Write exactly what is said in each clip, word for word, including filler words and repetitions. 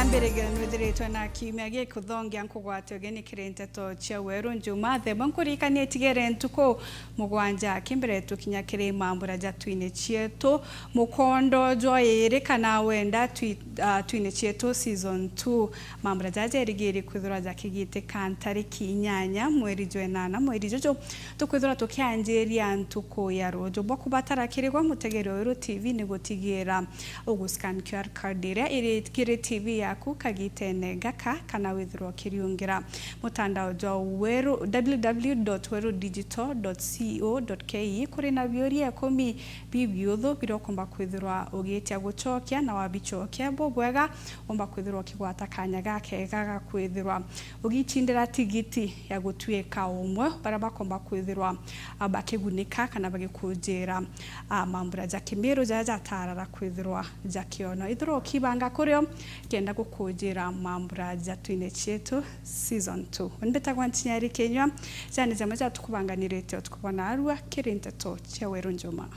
Mbirigiro nwithiritwe na kiumia gikuthongia nkugwate ugeni kiri nteto cia weru Njumaa. Themwe nkuririkanie itigere ntuku mugwanja kimbere tukinya kiri mambura ja twine cietu. Mukondo jwa iri kana wenda twi-, ah, twine cietu season two. Mambura jaja erigiri kwithirwa jakigitika ntariki inyanya mweri jwa inana mweri juju. Tukwithirwa tukianjiria ntuku ya ruuju. Bwa kubatara kirigwa, mutegeri wa Weru T V ni gutigira uguscan Q R code iria iri kiri T V yaku kagitene gaka, kana withirwa ukiriungira mutandao jwa Weru, w w w dot weru digital dot co dot k e. Kuri na biuria ikumi bibiuthu biria ukumba kwithirwa ugitia gucokia, na wabicokia bubwega, umba kwithirwa ukigwata kanya gakega ga kwithirwa ugicindira tigiti ya gutuika umwe baria bakomba kwithirwa, ah, bakigunika kana bagikunjira, ah, mambura ja kimiru jaria jatarara kwithirwa jakionwa. Ithirwa ukibanga kurio kenda gukunjira mambura ja twine cietu season two. Uni mbitagwa Ntinyari Kinyua, jani jamwe ja tukubanganirite utuku bwa narua kiri nteto cia Weru Njumaa.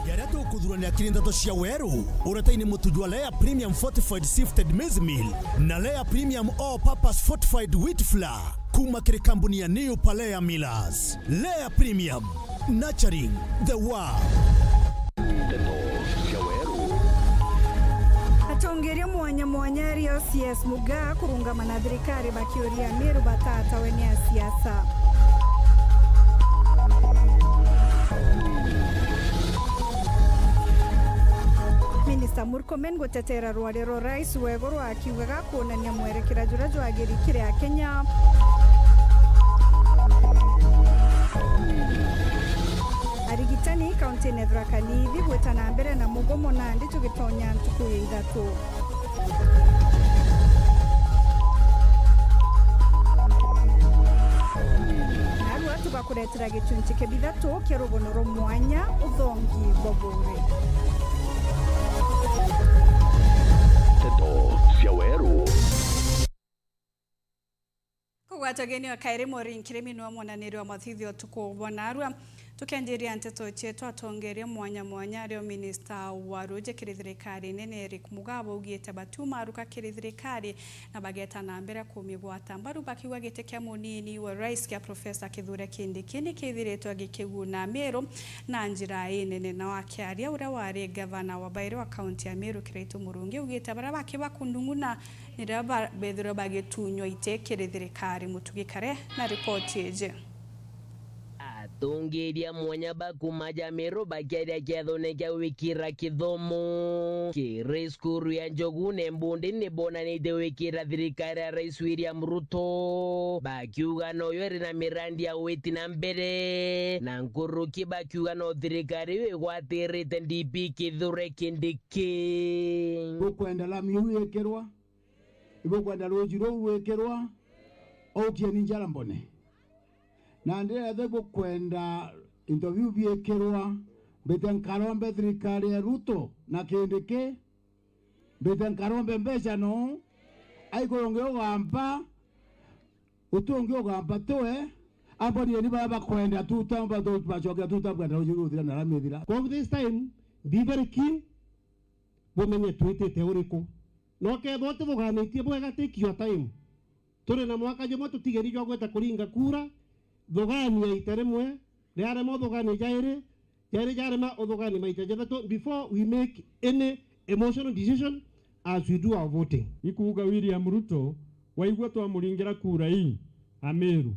Jaria tukuthuranira kiri nteto cia weru, uretaini mutu jwa Lea Premium Fortified Sifted Maize Meal na Lea Premium All Purpose Fortified Wheat Flour, kuma kiri kambuni ya New Palea Millers. Lea Premium, nurturing the world. Nteto cia weru. Atongeria mwanya mwanya ario C S Mugaa kurungama na thirikari bakiuria Amiru batatawe ni asiasa. Minista Murkomen gutetera rwari rwa rais rwa iguru akiugaga kuonania mwerekera juria jwagiri kiri Akenya. Arigitani kauntine Tharaka Nithi gwita na mbere na mugomo nandi tugitonya ntuku ya ithatu. Narua tugakuretera gicunci kia bithatu kia rugono rwa mwanya uthongi bwa bure. Nteto cia weru. Kugwata ugeni wa kairi Maureen Kirimi niwe mwonaniri wa mathithio utuku bwa narua. Tukianjiria nteto cietu, atongeria mwanya mwanya ario minista wa ruuji kiri thirikari nene Eric Mugaa baugite batiuma aruka kiri thirikari na bageta na mbere kumigwata mbaru, bakiuga giti kia munini wa rais kia Professor Kithure Kindiki ni kithiritwe gikiguna Amiru na njira inene. Na wakiaria uria wari gavana wa bairi wa kaunti ya Meru Kiraitu Murungi augite baria bakiba kundung'una ni riria ba-, bethirwe bagitunywa ite kiri thirikari. Mutugi Kare na ripoti iji. Atongeria mwanya ba kuma ja Meru bakiaria kiathone kia gwikira kithomo kiri cukuru ya Njogune Mbundi ni bonanitie gwikira thirikari ya Rais William Ruto, bakiuga noyo iri na mirandi ya gwiti na mbere, na nkuruki bakiuga no thirikari iyo igwatirite D P Kithure Kindiki. Bukwenda lami iu ikirwa? Ibukwenda ruuji ruu rwikirwa? Ukieni njara mbone. Na ndiretha ibukwenda into biu biikirwa, mbite nkarombe thirikari ya Ruto na Kindiki, mbite nkarombe mbeca no, aikuru ungi ugamba, uti ungi ugamba tiwe, ambonieni baria bakwenda tuta, mba tu-, bacokia tuta, bwenda ruuji ruthira na lami ithira. Kwa this time, be very keen, bumenye twitite uriku. Na ukethwa utithuganitie bwega, take your time. Turi na mwaka jumwe, tutigeni jwa gwita kuringa kura. Thugania ita rimwe, riarema uthugania jairi, jairi jarema uthugania maita jathatu before we make any emotional decision as we do our voting. Ikuuga William Ruto, waigua twamuringira kura ii, Amiru,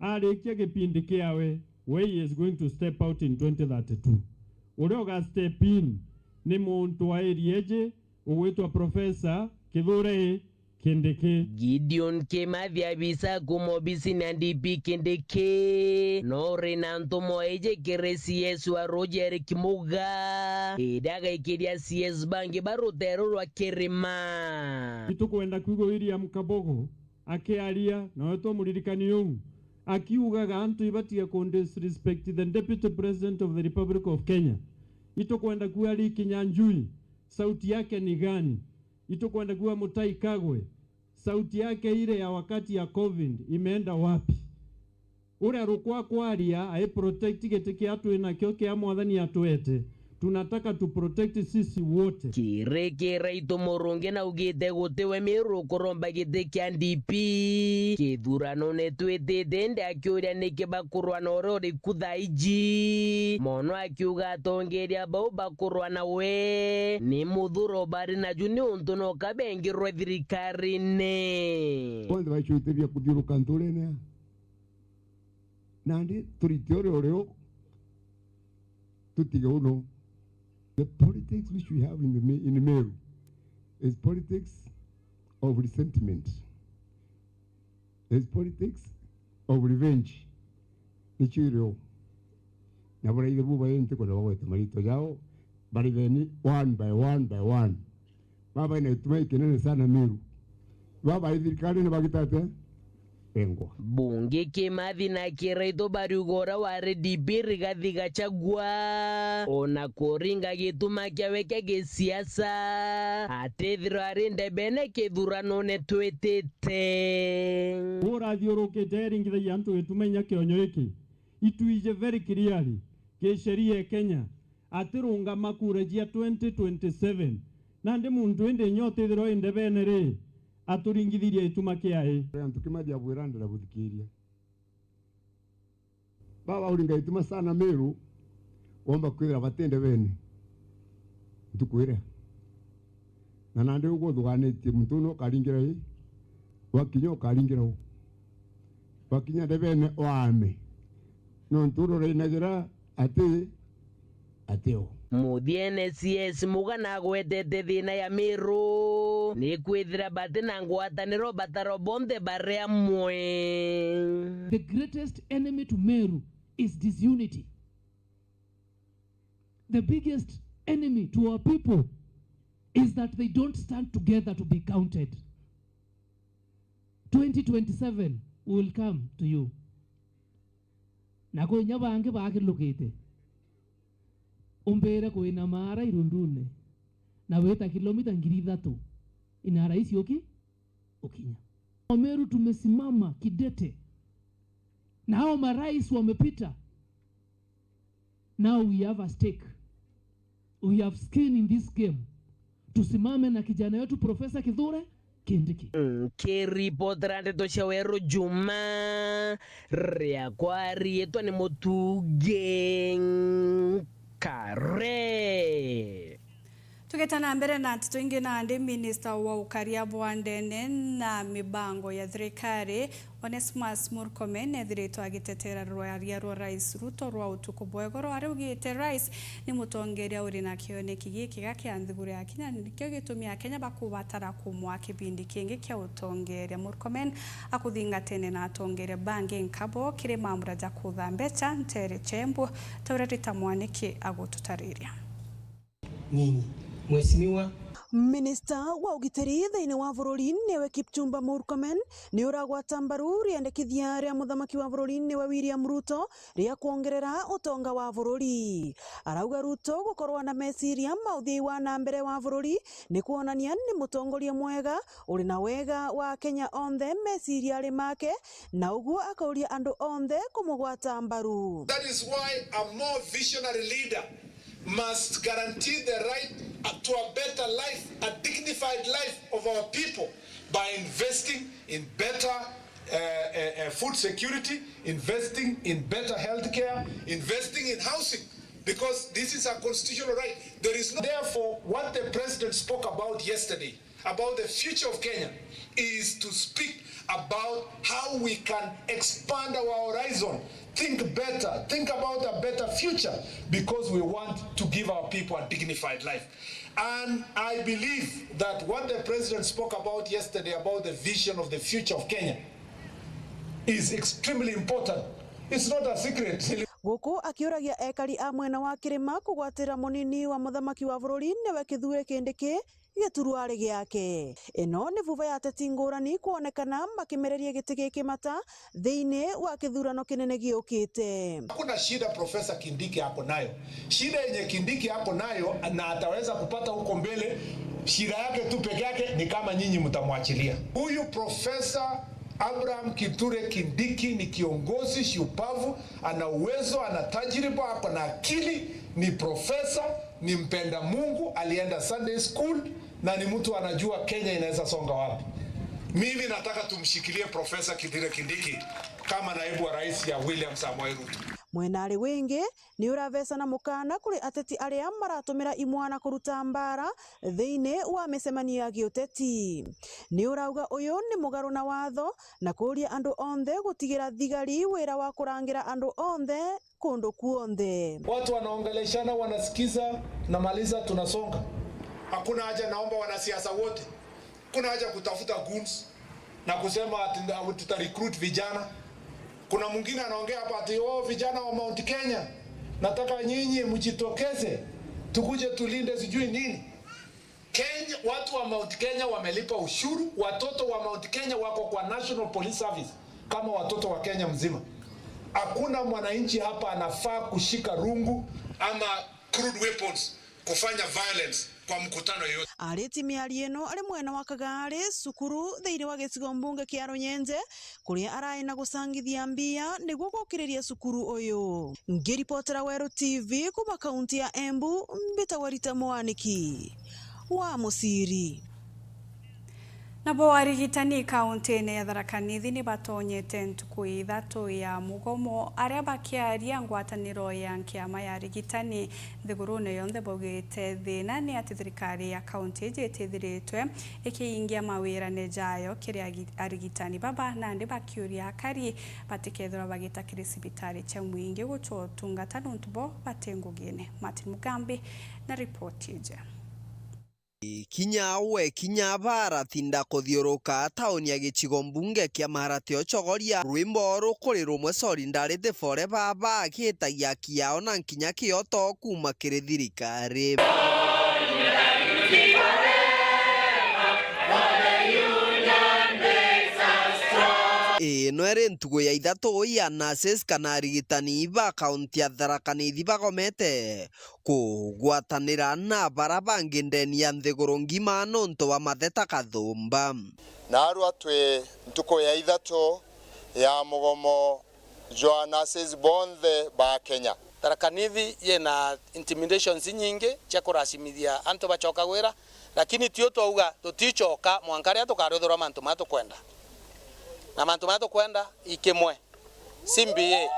arikia gipindi kiawe, we he is going to step out in twenty thirty-two. Uria uga step in ni muntu wa area iji ugwitwa Professor Kithure Kindiki. Gideon Kimathi, abisa kuma obisini ya D P Kindiki, no ri na ntumwa iji kiri C S wa Roger Kimuga, iria agaikiria C S bangi ba ruteere rwa Kirima. Itukwenda kwigua William Kabogo akiaria, nawe twamuririkania uu, akiugaga antu ibatige ku disrespect the Deputy President of the Republic of Kenya. Itukwenda kuuga Ricky Nyanjui, sauti yake ni gani? Itukwenda kuuga Mutahi Kagwe, sauti yake ile ya wakati ya covid imeenda wapi? Uria rukwa kwaria ai protect giti kia twinakio kia Mwathani atwete. Tunataka tu protect sisi wote. Kirikira itu Murungi naugite gutiwe Miru kuromba giti kia D P. Kithuranone twitite ndi akiuria niki bakurwa na uria uriku thaa iji. Mono akiuga atongeria bau bakurwa na we ni muthuro bari naju niuntu no kabengirwe thirikarine. Bonthe baicwite bia kuthiuruka nturene. Nandi turite uria urio, tutige uno. The politics which we have in the Mi-, in Meru is politics of resentment. Is politics of revenge. Nicio irio. Na buraithe bu bainti kwenda bagwete marito jao, baritheni one by one by one. Baba ina gituma kinene sana Meru. Baba ithirikari ni bagita atia? Engwa. Bunge Kimathi na Kiraitu bariuga uria wari D P Rigathi Gachagua. Ona kuringa gituma kiawe kia gisiasa, atithirwa ari ndebene kithuranone twitite. Urathiurukite eringithagia antu gituma inya kionyo giki. Itwije very clearly, kisheria ya Kenya, atirungama kura cia twenty twenty-seven. Nandi muntu indi inya utithirwa wi ndebene ri, aturingithirie gituma kiae. Antu Kimathi abwira ndira buthikiria. Baba uringa gituma sana Meru, womba kwithira bati ndebene. Ntuku iria. Na nandi uguo uthuganitie muntu unu ukaringira ii, wakinya ukaringira u. Wakinya ndebene waame. Nontu uria urainagira ati, ati o. Muthiene C S Muga nagwetete thina ya Meru ni kwithira bati na ngwataniro bataro bonthe bari amwe. The greatest enemy to Meru is disunity. The biggest enemy to our people is that they don't stand together to be counted. Twenty twenty-seven will come to you. Na kwi inya bangi bakilukite. Umbire kwina maara irundune na wita kilomita ngiri ithatu inara icio uki-, ukinya. Wameru tumesimama kidete. Na hao marais wamepita. Now we have a stake. We have skin in this game. Tusimame na kijana wetu Professor Kithure Kindiki. Nkiripotera ndeto cia Weru Juma, riakwa riitwa ni Mutugi Nkare. Tugeta na mbere na nteto ingi, nandi minista wa ukaria bwa ndene na mibango ya thirikari, Onesmus Murkomen, ethiritwe agitetera rwaria rwa Rais Ruto rwa utuku bwa igoro, aria augite Rais ni mutongeria uri na kioneki gikiega kia nthiguru ya Kenya, na nikio gitumi Akenya bakubatara kumwaa kibindi kingi kia utongeria. Murkomen akuthingatene na atongeria bangi nkabo kiri mambura ja kutha mbecha ntere cia Embu, ta uria Rita Mwaniki agututariria. Nyinyi, Mheshimiwa. Minista wa ugitiri thiini wa bururi niwe Kipchumba Murkomen ni uragwata mbaru riendekithia ria muthamaki wa bururi niwe William Ruto ria kwongerera utonga wa bururi. Arauga Ruto gukorwa na meciria ma uthii wa na mbere wa bururi ni kwonania ni mutongoria mwega uri na wega wa Akenya onthe meciriari make, na uguo akauria andu onthe kumugwata mbaru. That is why a more visionary leader must guarantee the right to a better life, a dignified life of our people by investing in better, uh, uh, uh, food security, investing in better healthcare, investing in housing, because this is a constitutional right. There is no, therefore, what the president spoke about yesterday about the future of Kenya is to speak about how we can expand our horizon, think better, think about a better future, because we want to give our people a dignified life. And I believe that what the president spoke about yesterday about the vision of the future of Kenya is extremely important. It's not a secret. Guku akiuragia ekari a mwena wa kirima kugwatira munini wa muthamaki wa bururi niwe Kithure Kindiki giturwari giake. Ino ni vuva ya ateti ngurani kwonekana bakimereria giti giki mata thiini wa kithurano kinene giukite. Hakuna shida Professor Kindiki ako nayo. Shida yenye Kindiki ako nayo na ataweza kupata huko mbele, shida yake tu peke yake ni kama nyinyi mtamwachilia. Huyu Professor Abraham Kithure Kindiki ni kiongozi shupavu, ana uwezo, ana tajriba, ako na akili, ni profesa, Ni mpenda Mungu, alienda Sunday school na ni mtu anajua Kenya inaweza songa wapi. Mimi nataka tumshikilie Profesa Kithure Kindiki kama naibu wa rais ya William Samoei Ruto. Mwenari wingi ni uravecana mukana kuri ateti aria maratumira imwana kuruta mbara thiini wa micemanio ya giuteti. Ni urauga uyu ni mugaru na watho na kuria andu onthe gutigira thigari wira wa kurangira andu onthe kundu kuonthe. Watu wanaongeleshana, wanasikiza, namaliza, tunasonga. Hakuna haja, naomba wanasiasa wote, kuna haja kutafuta goons na kusema ati nda-, tuta recruit vijana. Kuna mwingine anaongea hapa ati, "Oh, vijana wa Mount Kenya, nataka nyinyi mjitokeze, tukuje tulinde sijui nini." Kenya, watu wa Mount Kenya wamelipa ushuru, watoto wa Mount Kenya wako kwa National Police Service kama watoto wa Kenya mzima. Hakuna mwananchi hapa anafaa kushika rungu ama crude weapons kufanya violence kwa mkutano yoyote. Ariti miario ino ari mwena wa Kagari cukuru thiini wa gicigo mbunge kia Runyenje, kuria arai na gucangithia mbia niguo gukiriria cukuru uyu. Ngiripotera Weru T V kuma kaunti ya Embu, mbitagwa Rita Mwaniki wa Muciri. Nabo arigitani kauntiine ya Tharaka Nithi ni batonyete ntuku ithatu ya mugomo, aria bakiaria ngwataniro ya nkiama ya arigitani nthigurune yonthe baugite thina ni ati thirikari ya kaunti iji itithiritwe ikiingia mawirane jayo kiri agi-, arigitani baba, nandi bakiuria akari batikethirwa bagita kiri cibitari cia mwingi gucwa utungata nontu bo bati ngugine. Martin Mugambi na ripoti iji. Kinya we, kinya baratinda kuthiuruka tauni ya gicigo mbunge kia Maharatio Chogoria. Rwimbo rukuri rumwe, Solidarity Forever, bagitagia kiao na nkinya kioto kuuma kiri thirikari. Ino iri ntugu ya ithatu ya nurses kana arigitani ba kaunti ya Tharaka Nithi bagomete kugwatanira na bara bangi ndeni ya nthiguru ngima nontu bwa matheta kathumba. Naarua twi ntuku ya ithatu ya mugomo jwa nurses bonthe ba Kenya. Tharaka Nithi yina intimidations inyingi cia kuracimithia antu bacoka wira, lakini tio twauga tuticoka mwanka riria tukaruthirwa mantu maya tukwenda. Na mantu maya tukwenda ikimwe. C B A.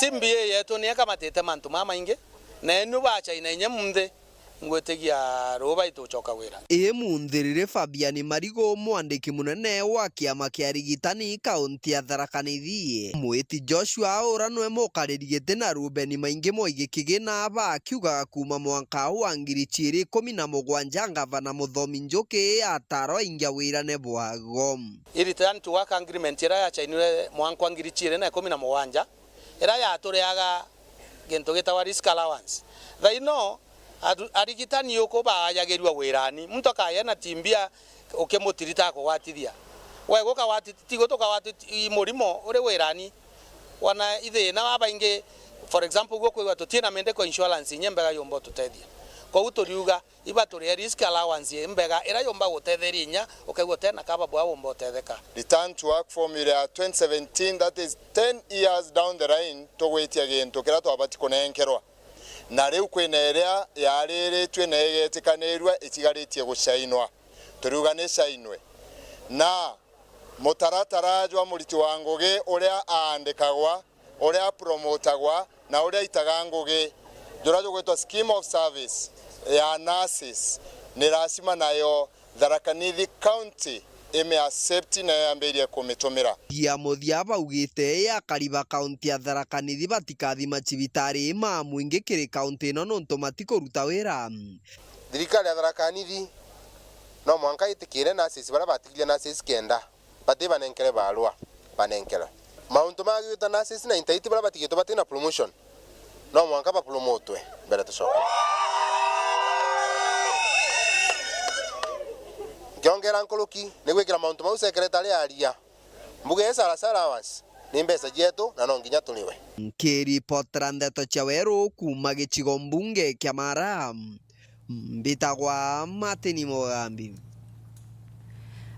C B A yetu ni ikamatite mantu mamaingi, na enu ba China inya munthi ngwitigia ruu baitucoka wira. Ii munthi riri Fabian Marigu, mwandiki munene wa kiama kia arigitani kaunti ya Tharaka Nithi, mwiti Joshua ura nwe mukariri giti na Rubeni maingi Mwaigi Kigina bakiugaga kuuma mwanka wa ngiri ciiri ikumi na mugwanja ngavana Muthomi Njuki atarwa aingia wirane bwago. I return to work agreement iria yachainirwe mwanka wa ngiri ciiri na ikumi na mugwanja, iria yatureaga gintu gitagwa risk allowance. Thaino, atu-, arigitani uku baayagirua wirani, muntu akaya na timbia ukimutirita akugwatithia. We gukagwati-, tigu tukagwati-, i murimo uri wirani. Wana ithina babaingi, for example, guo kwigua tutina medical insurance inya mbega yumba ututethia. Koguo turiuga, iba turie risk allowance imbega, ira yumba gutetheria inya, ukaigua utena kaba bwa wumba utetheka. Return to work formula ya twenty seventeen, that is ten years down the line, tugwitia gintu kiria twabati kunenkerwa. Na riu kwina iria yariritue na igetikanirua itigaritie gucainwa. Turiuga ni cainwe. Na mutaratara jwa muriti wa ngugi uria aandikagwa, uria apromotagwa, na uria aitaga ngugi, juria jugwitwa scheme of service ya nurses, ni lazima nayo Tharaka Nithi County imi accept nayo yambirie kumitumira. Ya muthia baugite akari ba kaunti ya Tharaka Nithi batikathi macibitari ma mwingi kiri kaunti ino nontu matikuruta wira. Thirikari ya Tharaka Nithi no mwanka itikire nurses baria batigirie nurses kenda. Bati banenkere barua, banenkerwe. Mauntu ma gwita nurses na intaiti baria batigitwe batina promotion, no mwanka bapromotwe mbere tucoke. Nkiongera nkuruki, ni gwikira mauntu mau secretary aria. Mbuga ya S R C allowance ni mbeca cietu na no nginya turiwe. Nkiripotera ndeto cia Weru kuuma gicigo mbunge kia Mara. Mbitagwa Martin Mugambi.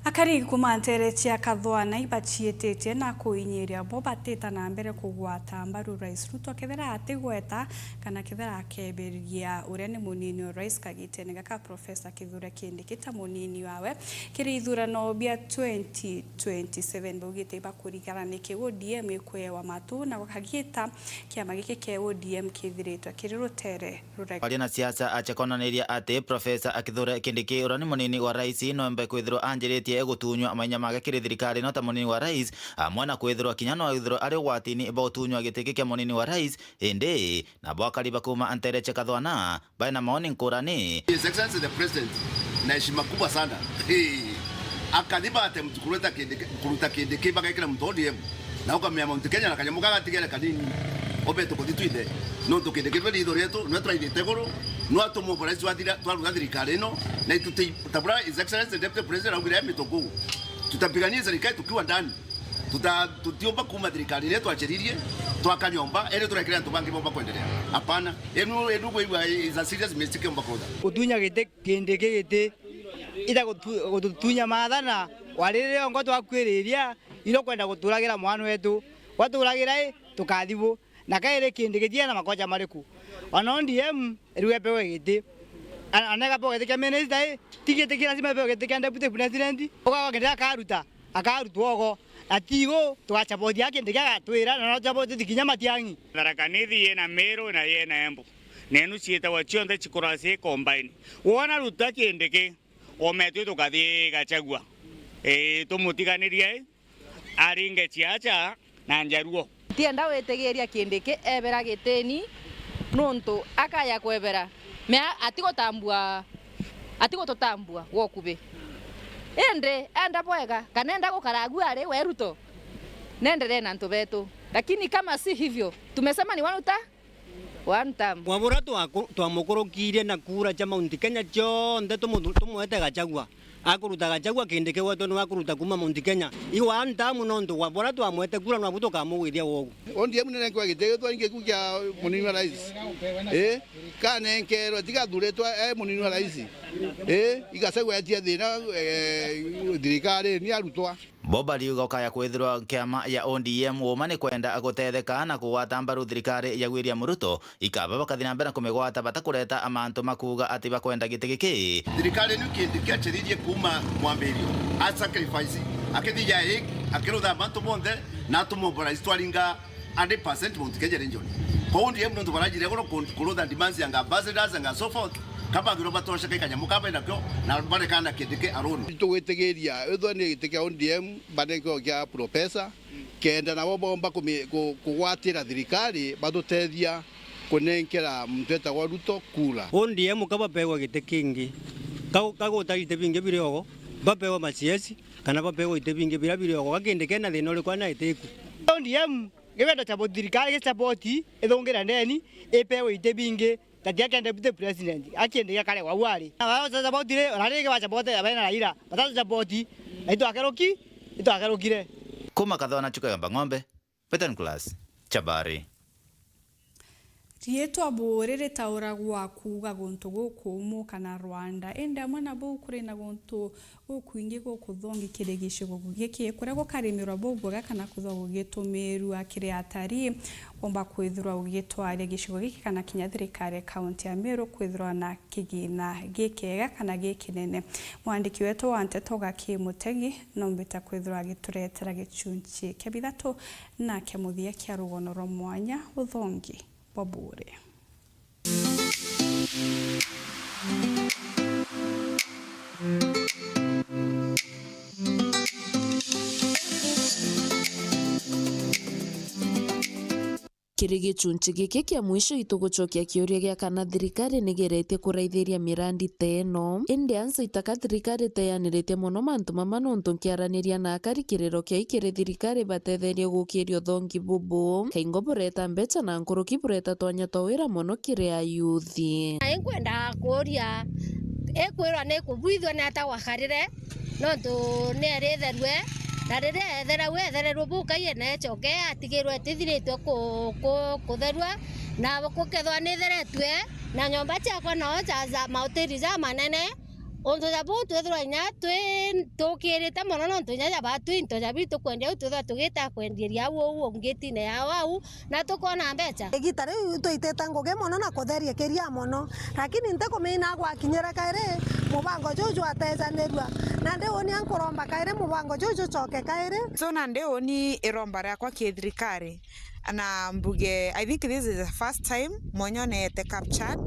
Akari kuma nteere cia Kathwana ibaciititie na kuinyiria bo batita na mbere kugwata mbaru Rais Ruto kethira atigweta kana kethira akeberia uria ni munini wa rais kagitene gaka Professor Kithure Kindiki ta munini wawe kiri ithurano bia twenty twenty-seven. Baugite ibakurigara niki O D M ikwewa matu na gukagita kiama giki kia O D M kithiritwe kiri rutere rurega. Aria na siasa acha konaniria ati Professor Kithure Kindiki uria ni munini wa rais nombe kwithirwa anjiritie gutunywa mainya make kiri thirikari no ta munini wa rais, amwe na kwithirwa kinya no ithirwa ari ugwatini bwa utunywa giti kia munini wa rais, indi nabo akari bakuma nteere cia Kathwana baina maoni nkurani. His Excellency the President, na heshima kubwa sana. Hey. Akathi baate mtu kuruta kindi, kuruta kindi ki bagekira mtu O D M. Na ukamenya Mount Kenya na kanyamo gagatigere kanini. Obe tukuthi twithe. No tukindi ki ritho rietu, no turaithite iguru, no atumo rais wathira twaruga thirikari ino, na ituti tabura His Excellency the Deputy President augire mituku. Tutapigania serikali tukiwa ndani. Tuta-, tutiumba kuuma thirikari iria twachiririe, twaka nyomba, indi turekere antu bangi bomba kwenderea. Hapana. Enu, enu gwigua is a serious mistake yomba kutha. Gutunya giti, kindi ki giti, ita gutu-, gututunya maathana, waririria ongo twakwiriria, iro kwenda guturagira mwana wetu. Gwaturagira i, tukathibu. Na kairi kindi githia na makocha mariku? Ona O D M, iriu epewe giti. Ana, ana igapewa giti kia minister i, ti giti kia lazima epewe giti kia deputy president. Ugawa kindi akaruta, akarutwa ogo. Na tigo, tugachabothia kindi kia agatwira, na no chabothia kinya Matiang'i. Tharaka Nithi yina Meru na yina Embu. Nenu ciitagwa cionthe cikoragwa ci combine. Wona ruta kindi ki, ometwi tukathi Gachagua. Ii, tumutiganirie i, aringe ciacha na njaruo. Tienda gwitigiria kindi ki ebera gitini, nuntu akaya kwebera, mea atigutambua, atigututambua gwokubi. Indi enda bwega, kana enda gukara agu ari we Ruto, nenderee na antu betu. Lakini kama si hivyo, tumesema ni one term, one term. Kwa bura twaku-, twamukurukirie na kura cia Mount Kenya cionthe tumu-, tumwete Gachagua. Akuruta Gachagua kindi ki wetu niwe akuruta kuuma Mount Kenya. I one term nontu gwa bura twamwete kura nwabu tukamugwithia wogu. O D M ninenkwa giti gitwa ingi ku kia munini wa rais. Ii, kanenkerwe tiga athuritwe e munini wa rais. Ii, i Gachagua etia thina, eh, thirikari ni arutwa. Bo bariuga ukaya kwithirwa kiama ya O D M uuma ni kwenda gutetheka na kugwata mbaru thirikari ya William Ruto, ikaba bakathi na mbere na kumigwata batakureta amantu makuuga ati bakwenda giti giki. Thirikari ni kindi kiachiririe kuuma mwambirio, a sacrifice, akithija i, akirutha mantu monthe, na atumobilize twaringa hundred percent Mount Kenya region. Kou ndiye muntu barajire goro ku-, kurutha demands anga ambassadors anga so forth, kabagirwo batosheka ikanyamu kaba nakio, na barekana kindi ki alone. Tugwitigiria ithwa ni giti kia O D M, banenkerwe kia professor, kenda nabo bomba kumi-, ku-, kugwatira thirikari, batutethia kunenkera muntu etagwa Ruto kura. O D M ka bapewe giti kingi, ka, ka guta iti bingi biri ogo, bapewe ma C S, kana bapewe iti bingi bira biri ogo, ka kindi kena thina uriku ana itiku. O D M gibenda support thirikari, gi support ithungire ndeni, ipewe iti bingi, Tati ake deputy president, akienderia kare wau ari. Na wao sasa botire, na rigi wa support ya bena Raila, batatu support, na itwakeruki, itwakerukire. Kuma Kathona Chuka Yomba Ng'ombe, Beton Class, Chabari. Riitwa Buuri ritauragwa kuuga guntu gukuumu kana Rwanda, indi amwe na buu kuri na guntu gukwingi gukuthongi kiri gicigo giki, kuria gukarimirwa bubwega kana kuthwa gugitumirua kiri atarii. Womba kwithirwa ugitwaria gicigo giki kana kinya thirikari ya kaunti ya Meru kwithirwa na kigina gikega kana gikinene. Mwandiki wetu wa nteto Gaki Mutegi nombite kwithirwa agituretera gicunci kia bithatu na kia muthia kia rugono rwa mwanya, uthongi bwa Buuri. Kiri gicunci giki kia mwisho, itugucokia kiuria gia kana thirikari nigeretie kuraithiria mirandi ta ino. Indi ansa itaka thirikari iteyaniritie mono mantu mama, nontu nkiaraniria na akari kiriro kiai kiri thirikari batetherie gukiria uthongi bubu. Kaingo bureta mbeca na nkuruki bureta twanya twa wira mono kiri ayuthi. Na inkwenda kuuria, ikwirwa ni kubuithua ni ata gwakarire? Nontu ni eritherue, na riria etheragua, ethererue bukai na ecoke atigirwe itithiritue ku-, ku-, kutherua, na gukethwa nitheretue, na nyomba ciakwa nao ja, ja mahoteli jamanene, Untu ja buu twithirwa inya twi tukirite mono, nontu inya ja batu into ja biu tukwendia au twithirwa tugita kwenderia au uu ungitine yao au, na tukona mbeca. Igita riu twitite ngugi mono na kutheria kiria mono, lakini ntikumina gwakinyira kairi mubango juu jwatejanirua. Nandi uuni nkuromba kairi mubango juu jucoke kairi. So nandi uuni iromba riakwa ki thirikari, na mbuge, I think this is the first time mwenye neete captured,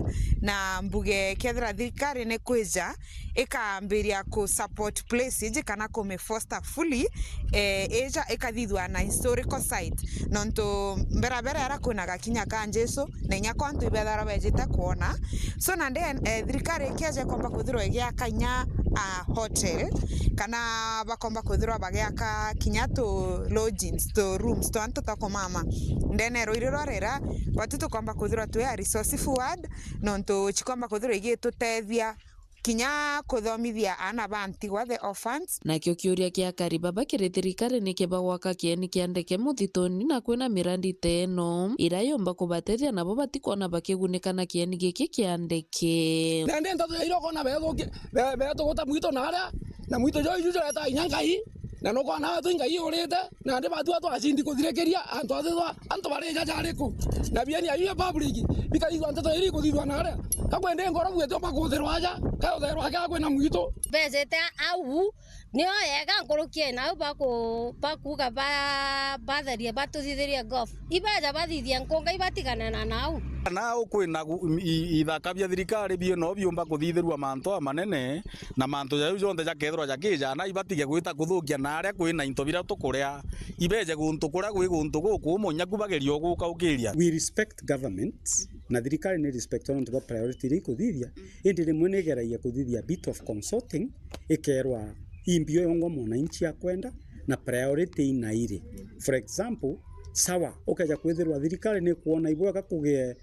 na mbuge kethira thirikari ni kwija ikambiria ku support place iji kana ku mi foster fully, eh, ija ikathithua na historical site, nontu mberabera ara kwina gakinya ka Jesu, na inya kwa antu ibethara bejite kwona. So nandi, eh, thirikari ikieja ikomba kwithirwa igiaka inya, ah, hotel, kana bakomba kwithirwa bagiaka kinya tu lodgings, tu rooms, tu antu twa kumama ndene ya ruiri rwa rera, batu tukomba kwithirwa twi a resource forward, nontu cikomba kwithirwa igitutethia kinya kuthomithia aana ba ntigwa, the orphans. Nakio kiuria kia akari baba kiri thirikari ni kiba gwaka kieni kia ndeke muthituni na kwina mirandi ta ino iria yumba kubatethia nabo batikwona bakigunika na kieni giki kia ndeke. Nandi nteto ya iria ukona bethuki-, be-, betuguta mwitu naria, na mwitu jo iju jureta inya Ngai, na nukona nawe twi Ngai urite, nandi batua twacindi kuthirikiria antu athithwa antu bari jaja ariku, na bieni ayu ya public bikaigua nteto iri ikuthithwa naria. Kakwendi ngoro bwete umakuthirwa aja, kautherwa akia kwina mwitu. Bejete au, nio yega nkuruki nau baku-, bakuuga ba-, batherie batuthithirie golf. Ibeja bathithie nkunga ibatigane na nau. Nau kwina gu-, i-, i-, ithaka bia thirikari bieno biumba kuthithirua mantu amanene, na mantu jau jonthe jakethirwa jakija, na ibatige gwita kuthukia na aria kwina into biria tukuria, ibeje guntu kuria gwi guntu gukuumu, nyaku bageria uguka ukiria. We respect government, na thirikari ni respect nontu bwa priority iria ikuthithia, indi rimwe ni igeragia kuthithia a bit of consulting, ikerwa ii mbio yongwa mwananchi akwenda, na priority ina iri. For example, sawa, ukeja kwithirwa thirikari ni kwona ibwega kugie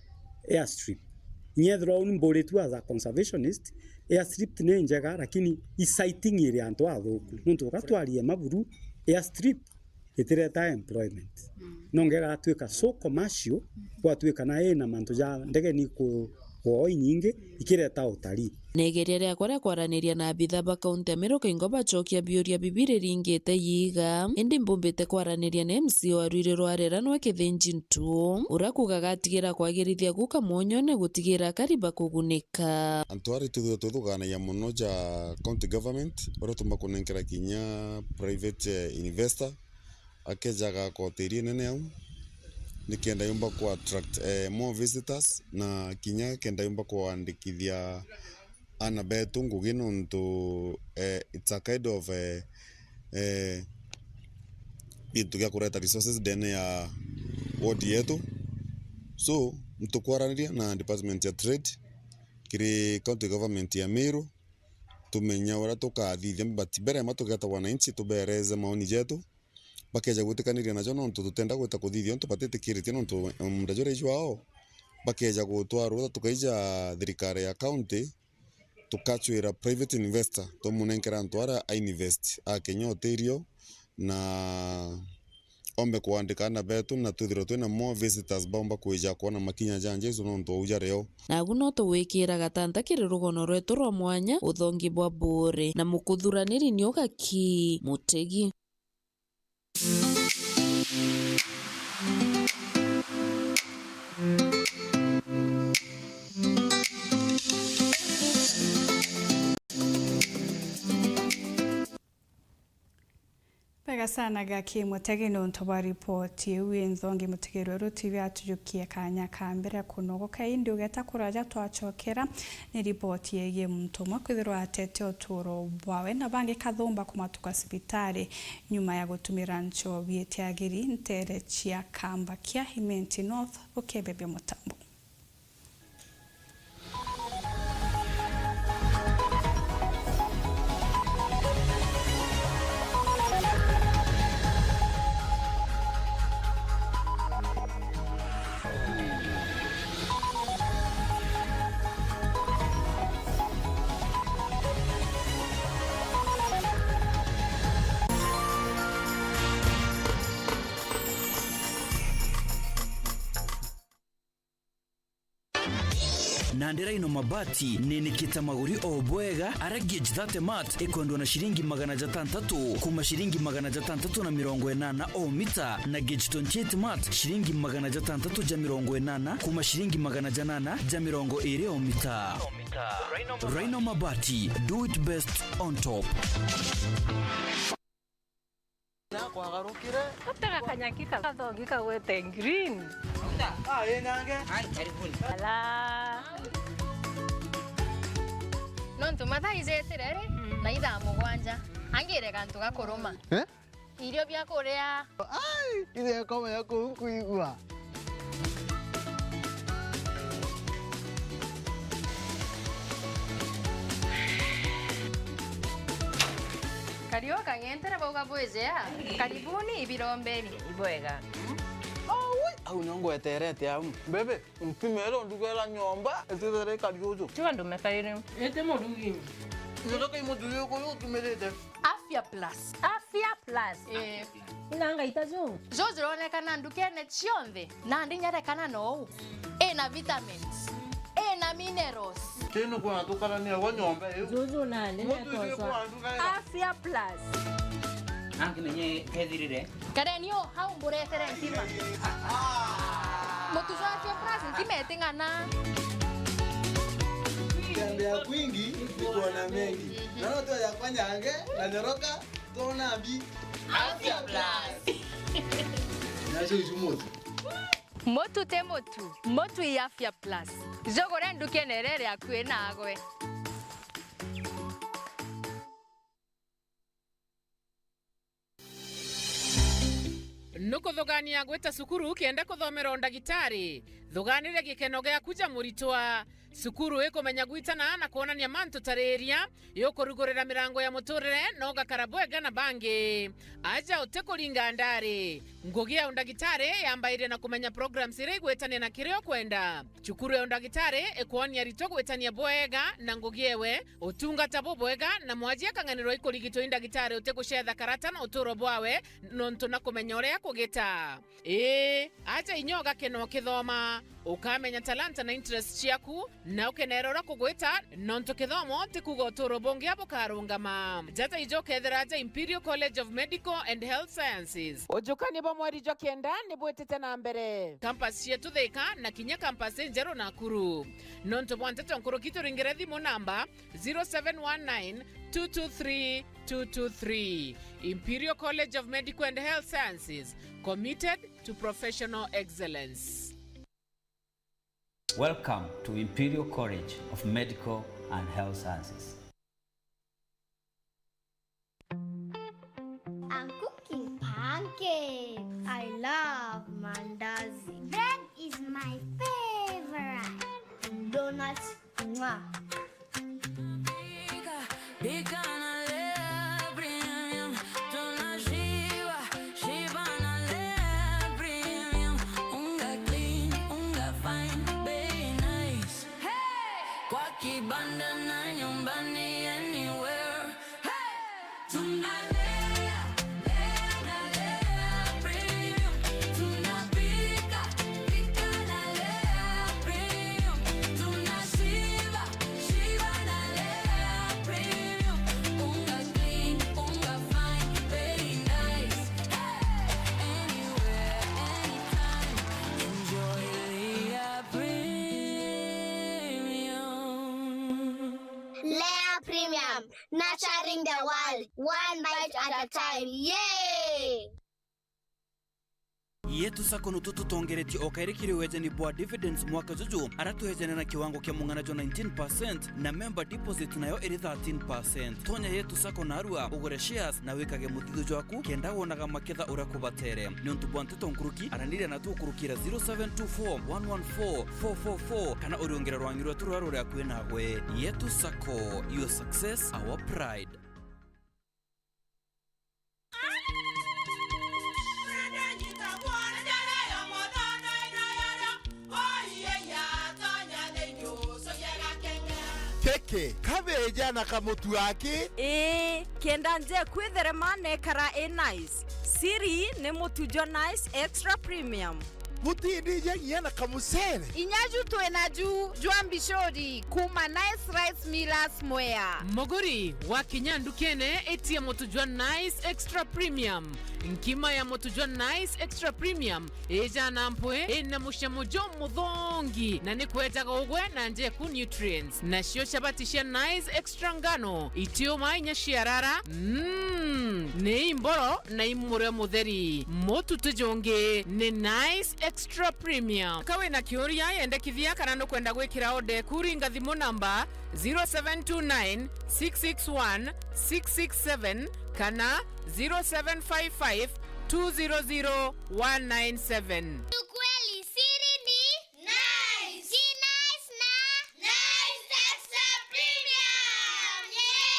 airstrip. Nyethirwa uni mburitu as a conservationist, airstrip ni njega, lakini i siting iri antu athuku. Nontu ugatwarie maburu, airstrip itireta employment. Mm. Nonge igatuika so commercial, mm, gwatuika na ina mantu ja ndege ni ku-, kuo inyingi, ikireta utalii. Na igeria riakwa ria kwaraniria na abitha ba kaunti ya Meru kaingo bacokia biuria bibi riringite yiga, indi mbumbite kwaraniria na M C A wa Ruiri rwa Rera nwe Kithinji Ntu, uria kuuga agatigira kwagirithia guka mwonyone gutigira akari bakugunika. Antu aria twithirwa twithuganagia mono ja county government, uria tumba kunenkera kinya private, eh, investor, akeja agaka hoteli inene au, nikenda yumba ku attract, eh, more visitors, na kinya kenda yumba kwandikithia aana betu ngugi, nontu, eh, it's a kind of, eh, eh, gintu gia kureta resources ndene ya ward yetu. So, ntukwaraniria na department ya trade kiri county government ya Meru, tumenya uria tukathithia, but mbere ma tugeta wananchi tubereze maoni jetu, bakeja gwitikaniria najo, nontu tutenda gwita kuthithia untu batitikiritie, nontu munda juria ijwao, bakeja gutwa rutha, tukaija thirikari ya county, tukacwira private investor, tumunenkera antu aria a invest, akenya hoteli iyo, na ombe kuandika aana betu, na twithirwe twina more visitors baumba kwija kwona makinya ja Jesu, nontu ou jario. Nagu no tugwikira gatanta kiri rugono rwetu rwa mwanya, uthongi bwa Buuri, na mukuthuraniri ni ugaki Mutegi. Bega sana Gaki Mutegi nontu bwa ripoti iu inthongi. Mutegeri weru T V atujukie kanya ka mbere kunogoka, indi ugeta kuraja twacokera ni ripoti yegie muntu umwe kwithirwa atete uturo bwawe na bangi kathumba kumatuka cibitari nyuma ya gutumira nchobi itiagiri ntere cia kamba kia Imenti North. Ukebebia mutambo. Nandi Rhino Mabati ninikite maguri o bwega, aria gauge thirty mat ikwendwa na ciringi magana jatantatu, kuma ciringi magana jatantatu na mirongo inana o mita, na gauge twenty-eight mat ciringi magana jatantatu ja mirongo inana, kuma ciringi magana janana ja mirongo iri o mita. Rhino Mabati, do it best on top. Nakwagarukire. Atega kanyaki kathongi kagwete green. Ah, ĩ nange. Ala. Nontu mathaa ijetire ri, mm, na ithaa mugwanja. Angire gantu gakuruma. Eh? Irio bia kuria. Ai, ithe komenya kuu nkuigua. Kariu kang'entere bauga bwijea. Karibuni ibirombeni. Ibwega. Aui, au nio ngweterete au. Bebe, ntimero ndugera nyomba, itithera ikari uju. Tiga ndume kairi. Ite murugi. Nyoka imuthuri uyu utumirite. Afya Plus. Afya Plus. Eh. Ina ngaita ju. Ju jironekana ndukene cionthe, nandi nyerekana nou. Ina vitamins. Ina minerals. Tino kwa tukarania gwa nyomba iu. Juju nandi. Muthuri uyu kwa nduga. Afya Plus. Nangi menye kethirire. Kareni o hau mburetere ntima. Mutu jwa Afya Plus ntima iting'ana. Kutembea kwingi ni kuona mengi. Naona tu yakwa nyange na nyoroka, tuona mbi. Afya Plus. Nacio icu mutu. Mutu ti mutu. Mutu i Afya Plus. Jugure ndukene iria iri akui nagwe. Nukuthugania gwita cukuru kenda kuthomera undagitari? Thuganire gikeno giaku ja muritwa. Cukuru ikumenya gwitana na kwonania mantu tariria, yukurugurira mirango ya muturire na ugakara bwega na bangi. Aja utikuringa ndari. Ngugi ya undagitari yambairia na kumenya programs iria igwitania na kiria ukwenda. Cukuru ya undagitari ikwonia aritwa gwitania bwega na ngugi ewe, utungata bubwega, na mwaji akang'anirwa ikurigitwa i ndagitari utigucetha karata na uturo bwawe, nontu na kumenya uria akugita. Ii, aja inya ugakena ukithoma, ukamenya talanta na interest ciaku, na ukenera uria kugwita, nontu kithomo ti kuuga uturo bungi bukarungama. Jata ijo ukethira aja Imperial College of Medical and Health Sciences. Ujukani bwa mweri jwa kenda ni bwitite na mbere. Campus cietu Thika na kinya campus injeru Nakuru. Nontu bwa nteto nkuruki turingire thimu namba zero seven one nine two two three two two three. Imperial College of Medical and Health Sciences, committed to professional excellence. Welcome to Imperial College of Medical and Health Sciences. I'm cooking pancakes. I love mandazi. Bread is my favorite. Donuts, mwah. Pika, pika na Lea Premium. Tunashiba, shiba na Lea Premium. Unga clean, unga fine, bei nice. Hey! Kwa kibanda na nyumbani, anywhere. Hey! Tunalea, lea na Lea Premium. Tunapika, pika na Lea Premium. Tunashiba, shiba na Lea Premium. Unga clean, unga fine, very nice. Hey! Anywhere, anytime, enjoy Lea Premium. Lea Premium. Nurturing the world, one bite at a time. Yay! Yetu Sacco nutu tutongeretie o kairi kiri wejani bwa dividends mwaka juju, ara twejane na kiwango kia mung'ana jwa nineteen percent, na member deposit nayo iri thirteen percent. Tonya Yetu Sacco narua, ugure shares na wikage muthithio jwaku, kenda wonaga maketha uria kubatere. Niuntu bwa nteto nkuruki, araniria natu ukurukira zero seven two four one one four four four four, kana uriungire rwangi rwetu ruria ruri akui nagwe. Yetu Sacco, your success, our pride. Keke, kabeja na kamutu aki? Ii, kenda nje kwitherema nekara i nice. Siri ni mutu jwa Nice Extra Premium. Butindija nginya na kamucere. Inya ju twina ju jwa mbicuri kuma Nice Rice Millers Mwea. Muguri, wakinya ndukene, itia mutu jwa Nice Extra Premium. Nkima ya mutu jwa Nice Extra Premium ijana mpwi, ina mucamo jumuthongi, na ni kwejaga ugwe na njeku nutrients. Nacio chabati cia Nice Extra ngano, itiuma inya ciarara, mm, ni imboro na imurio mutheri. Mutu ti jungi, ni Nice Extra Premium. Ka wina kiuria, yendekithia kana nukwenda gwikira order eku, ringa thimu namba zero seven two nine, six six one, six six seven kana zero seven five five, two zero zero, one nine seven. Ukweli siri ni Nice. Ki Nice na Nice Extra Premium. Yay!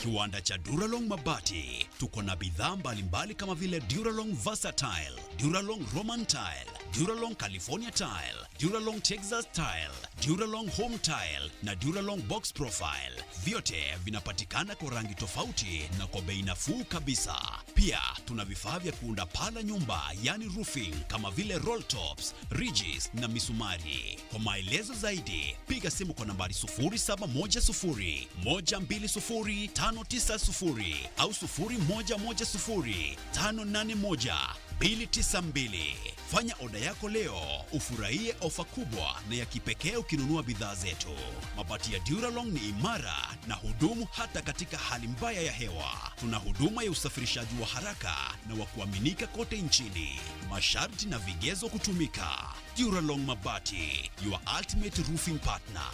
Kiwanda cha Duralong Mabati. Tuko na bidhaa mbalimbali kama vile Duralong Versatile, Duralong Roman Tile, Duralong California Tile, Duralong Texas Tile, Duralong Home Tile na Duralong Box Profile. Vyote vinapatikana kwa rangi tofauti na kwa bei nafuu kabisa. Pia tuna vifaa vya kuunda paa la nyumba, yani roofing, kama vile roll tops, ridges na misumari. Kwa maelezo zaidi, piga simu kwa nambari sufuri saba moja sufuri, moja mbili sufuri, tano tisa sufuri au sufuri moja moja sufuri, tano nane moja, mbili tisa mbili. Fanya oda yako leo, ufurahie ofa kubwa na ya kipekee ukinunua bidhaa zetu. Mabati ya Duralong ni imara na hudumu hata katika hali mbaya ya hewa. Tuna huduma ya usafirishaji wa haraka na wa kuaminika kote nchini. Masharti na vigezo kutumika. Duralong Mabati, your ultimate roofing partner.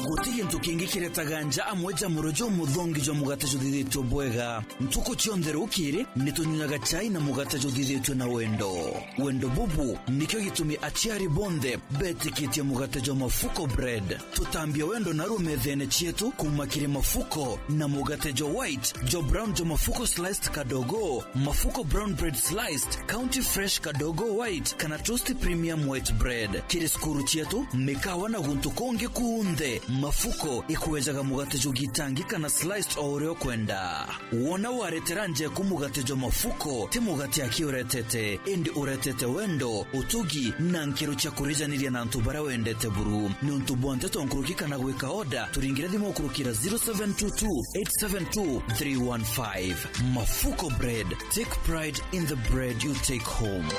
Guti gintu kingi kiretaga nja amwe ja muro jumuthongi jwa mugate juthithitue bwega. Ntuku cionthe rukiri, ni tunyunyaga chai na mugate juthithitue na wendo. Wendo bubu nikio gitumi aciari bonthe betikitie mugate jwa Mafuko Bread. Tutambia wendo naru methene cietu kuuma kiri Mafuko na mugate jwa white, jwa brown jwa Mafuko sliced kadogo, Mafuko brown bread sliced, County Fresh kadogo white, kana Toast Premium white bread. Kiri cukuru cietu, mikawa na guntu kungi kunthe, Mafuko ikwejaga mugate jwa gitangi kana sliced o uria ukwenda. Wona waretera njeku mugate jwa Mafuko, ti mugate aki uretete, indi uretete wendo, utugi, na nkero cia kurijaniria na antu baria wendete buru. Niuntu bwa nteto nkuruki kana gwika oda, turingire thimu kurukira zero seven two two, eight seven two, three one five. Mafuko Bread, take pride in the bread you take home.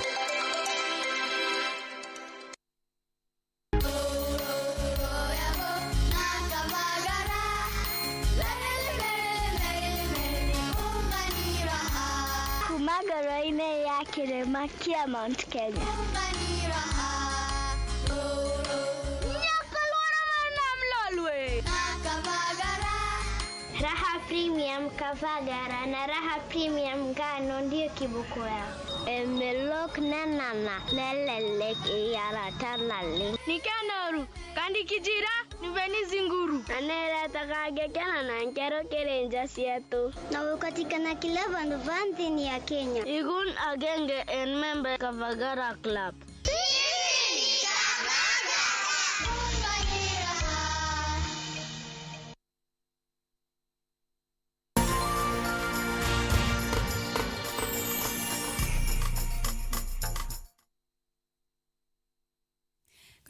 Kuma ngoro-inĩ ya kĩrĩma kĩa Mount Kenya. Raha Premium Kavagara na Raha Premium Ngano ndio kiboko yao. Emelok nenana nelelek iyara tanale. Nikenoru, kandi kijira, niveni zinguru. Aneretaga ngekena na nkero kiri nja cietu. Na gukatikana kila vandu va nthini ya Kenya. Igun agenge en member Kavagara Club.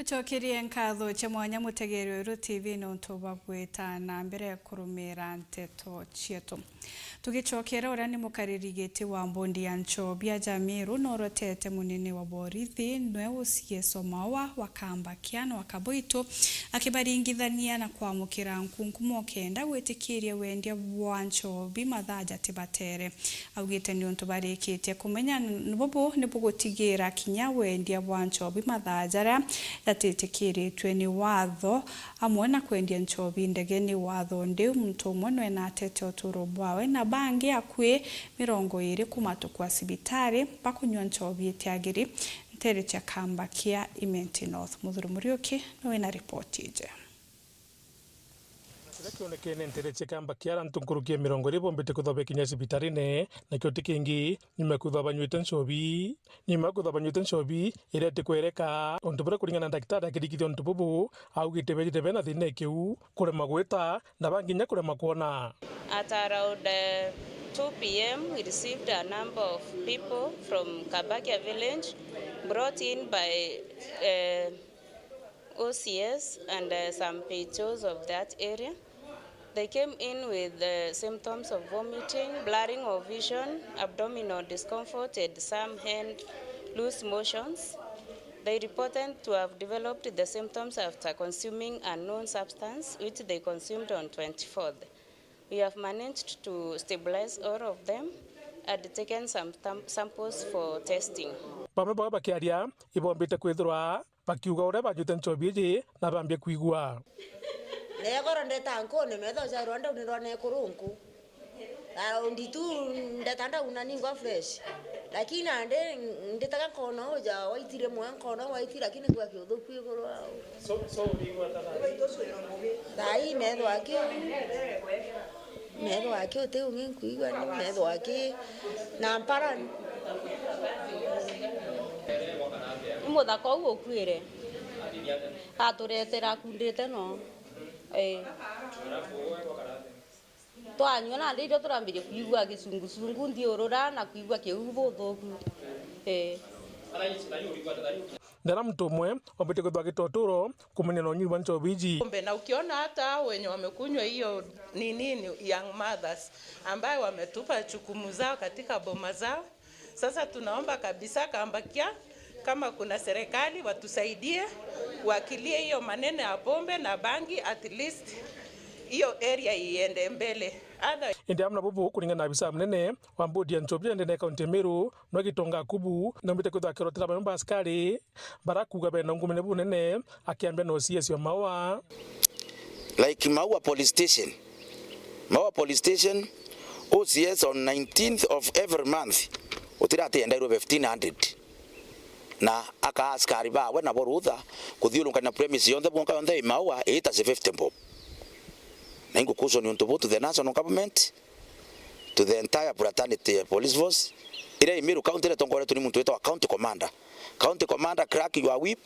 Ngucokerie nkatho cia mwanya mutegeri wa Ruuru T V niuntu bwa gwita na mbere kurumira nteto cietu. Tugicokera uria ni mukariri giti wa mbondi ya nchobi ya Jamiru norotete munene wa borithi nwe uciesoma wa Kambakia na wa Kaboito akibaringithania na kwamukira nkunkumo kenda gwitikiria wendia bwa nchobi mathaa jatibatere. Augite niuntu barikitie kumenya n-, bubu ni bugutigira kinya wendia bwa nchobi mathaa jaria jatitikiritue ni watho, amwe na kwendia nchobi ndege ni watho. Ndiu muntu umwe nwe natete uturo bwawe na bangi akui mirongo iri kumatukwa cibitari bakunywa nchobi itiagiri ntere cia Kambakia Imenti North. Muthuri Muriuki niwe na ripoti iji. Kiria kionekene ntere cia Kambakia, antu nkuruki ya mirongo iri bombite kwithwa bekinya cibitarine, nakio ti kingi, nyuma ya kwithwa banywite nchobi. Nyuma ya kwithwa banywite nchobi iria itikwereka, untu buria kuringana na ndagitari akirigithia untu bubu, augite bejite bena thina ikiu, kurema gwita, na bangi inya kurema kwona. At around, uh, two p m, we received a number of people from Kabakia village brought in by, uh, O C S and, uh, some P H Os of that area. They came in with the symptoms of vomiting, blurring of vision, abdominal discomfort, and some hand loose motions. They reported to have developed the symptoms after consuming unknown substance, which they consumed on twenty-fourth. We have managed to stabilize all of them and taken some tam-, samples for testing. Bamwe bao bakiaria ibombite kwithirwa bakiuga uria banyuite nchobi iji na bambie kwigua. Negoro ndeta nkune, metho ja rwanda unirwa nekurunku. Around two ndeta ndauna ningwa fresh. Lakini nandi nditaga nkona uja waitire mwe nkona waitire, lakini kwa kiuthuku iguru au. So, so, urigwa ta thaa ii? Thaa ii methwa ki? Methwa ki uti ungi nkuigua ni methwa ki na mpara. Ni muthaka uu ukuire. Aturetera akundite no. Ii. Twanyua nandi irio turambirie kwigua gisungusungu nthiurura na kwigua kiu buthuku. Ii. Ndera muntu umwe ombite kwithwa gitoturo kumenya na unyui bwa nchobi iji. Pombe, na ukiona hata hao wenye wamekunywa hiyo nini, young mothers, ambaye wametupa jukumu zao katika boma zao, sasa tunaomba kabisa Kambakia, kama kuna serikali watusaidie, wakilie hiyo maneno ya pombe na bangi, at least hiyo area iende mbele. Other- Indi amwe na bubu, kuringana na abisa munene wa mbodi ya nchobi ndene ya kaunti ya Meru, nwe Gitonga Akubu, naumbite kwithwa akirotera bamwe ba askari barakuga bena ungumene bunene, akiambia na O C S wa Maua. Like Maua Police Station. Maua Police Station, O C S on nineteenth of every month, utira ati endairwe fifteen hundred. Na akaa askari bawe nabo rutha kuthiurungania premise yonthe bwonka yonthe i Maua iita fifty bob. Na ingukushoni untu buu to the national government, to the entire fraternity police force, iria i Meru County iretongoretwe ni muntu witagwa County Commander. County Commander, crack your whip.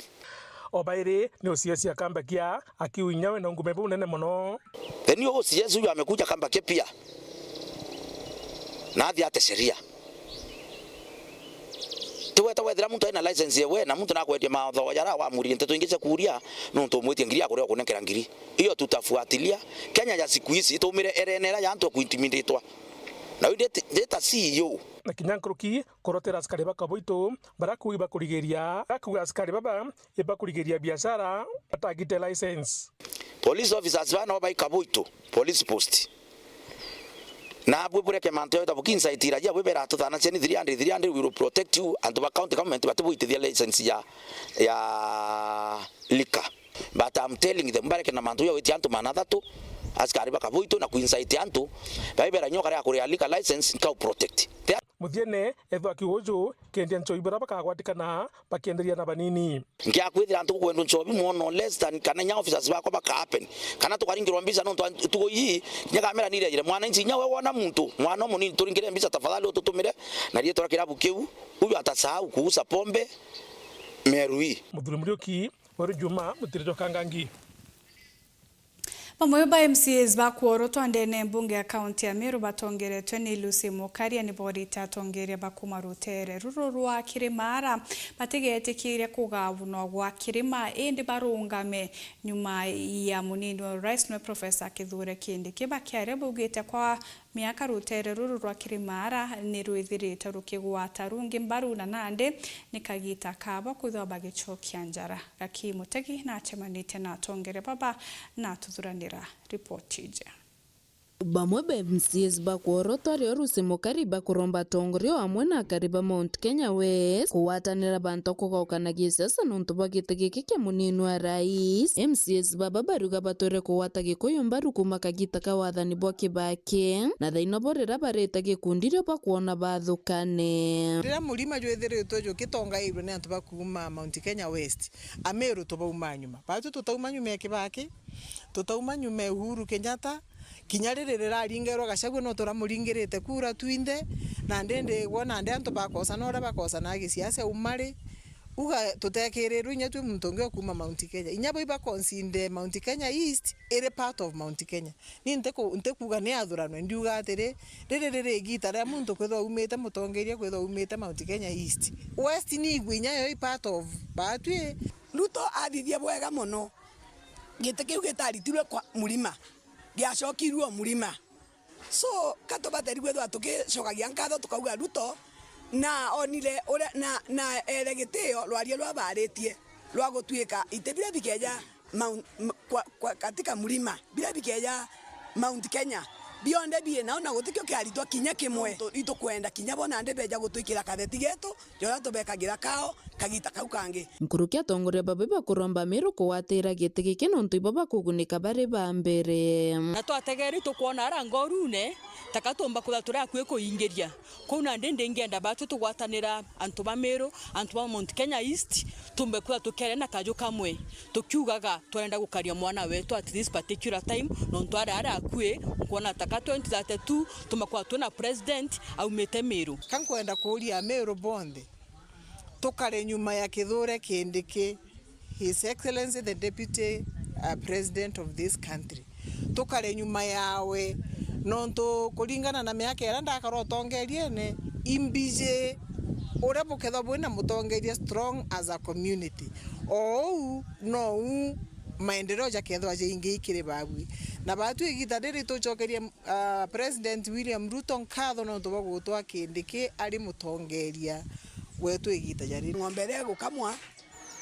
O bairi ni O C S a Kambakia, akiuga inya we na ungume bunene mono. The new O C S huyu amekuja Kambakia pia. Na athi ate sheria. Tiweta wethira muntu aina license yewe na muntu nakwendia mathoo jara wamuririe nteto ingi cia kuria, nuntu umwitie ngiri akuria ukunenkera ngiri. Iyo tutafuatilia. Kenya ya siku hizi itaumire erenera ya antu kuintimidatwa. Na uyu ndita C E O. Na kinya nkuruki, kurotera askari ba Kaboito, barakuuga ibakurigiria, akuuga askari baba ibakurigiria biashara, batagite license. Police officers bana baika Kaboito police post. Na bwe bureke mantu ya tabuki inside iragia bwe bera tuthana ciani three hundred, three hundred, we will protect you, antu ba county government batibwitithia license ya, ya liquor. But I'm telling them, bareke na mantu ya witia antu maana athatu, askari ba Kaboito na kuincite antu, baibera nyoka ya kuria liquor license, nkau protect. Muthiene, ethwa kiuju, kendia nchobi bara bakagwatikana, bakienderia na banini. Ngiakwithira antu kwendwa nchobi mono, less than kana inya officers bakwa baka happen. Kana tukaringirwa mbica nontu an-, tugo ii, kinya kamera ni iraire. Mwananchi inya we wona muntu, mwana umunini turingire mbica tafadhali ututumire, na rietwa ria kirabu kiu, huyu atasahau kuuza pombe, Meru hii. Muthuri Muriuki, Weru Juma, Mutiri jwa Kangangi. Bamwe ba M C As ba kworotwa ndene mbunge ya kaunti ya Meru batongeretwe ni Lucy Mukaria ni borite atongeria ba kuma rutere ruru rwa Kirimara batigetikiria kugabunwa gwa kirima, indi barungame nyuma ya munini wa rais nwe Professor Kithure Kindiki. Bakiaria baugite kwa miaka rutere ruru rwa Kirimara ni rwithirite rukigwata rungi mbaru, na nandi ni kagita kabo kwithwa bagicokia njara. Gaki Mutegi nacemanitie na atongeria baba na atuthuranira ripoti iji. Bamwe ba M C As ba kworotwa rio Lucy Mukari bakuromba atongoria o amwe na akari ba Mount Kenya West kugwatanira bantu kugaukana gisiasa nontu bwa giti giki kia munini wa rais. M C As baba bariuga batwire kugwata Gikuyu mbaru kuma kagita ka wathani bwa Kibaki, na thaino bo riria barite gikundi rio bakwona bathukane. Riria murima jwithiritwe jukitongairwe ni antu ba kuuma Mount Kenya West, Ameru tubauma nyuma. Batu tutauma nyuma ya Kibaki, tutauma nyuma ya Uhuru Kenyatta, kinya riri riraringairwa Gachagua no turamuringirite kura twinthe, na ndindi gwona ndi antu bakosana uria bakosanaga gisiasa umari, Uga tutekirirwe inya twi muntu ungi o kuuma Mount Kenya. Inya bo iba consider Mount Kenya East iri part of Mount Kenya. Ni ntiku-, ntikuuga ni athuranwe, ndiuga atiri, riri riri igita ria muntu kwithirwa aumite, mutongeria kwithirwa aumite Mount Kenya East. West ni igwe inya yo i part of baatwi. Ruto athithia bwega mono. Giti kiu gitaritirwe kwa Murima, giacokirue o Murima. So, ka tubateri kwithirwa tugicokagia nkatho tukauga Ruto na onire uria, na, na ere gitio rwaria rwa baaritie rwa gutuika iti biria bikeja Mount, m-, kwa, kwa, katika Murima, biria bikeja Mount Kenya, bionthe bii nao na gutikio kiaritwa kinya kimwe. Nontu itukwenda kinya bo nandi beja gutwikira katheti getu, joria tubekagira kao kagita kau kangi. Nkuruki atongoria baba ibakuromba Meru kugwatira giti giki nontu ibo bakugunika bari ba mbere. Na twategeri tukwona ara ngorune, taka tumba kwithirwa turi akui kuingiria. Kuu nandi ndingienda batwi tugwatanira antu ba Meru, antu ba Mount Kenya East, tumbe kwithirwa tukiaria na kaju kamwe, tukiugaga twarenda gukaria mwana wetu at this particular time, nontu ari ari akui, nkwona taka twenty thirty-two, tumba kwithirwa twina president aumite Meru. Ka nkwenda kuuria Ameru bonthe, tukare nyuma ya Kithure Kindiki, His Excellency the Deputy, uh, President of this country. Tukare nyuma yawe, nontu kuringana na miaka iria ndakara utongeriene, imbiji uria bukethirwa bwina mutongeria strong as a community. O uu nou maendeleo jakethirwa jaingi kiri babwi. Na batwi igita riri tucokerie, uh, President William Ruto nkatho nontu bwa gutwa Kindiki ari mutongeria wetu igita ja riri. Ng'ombe iria igukamwa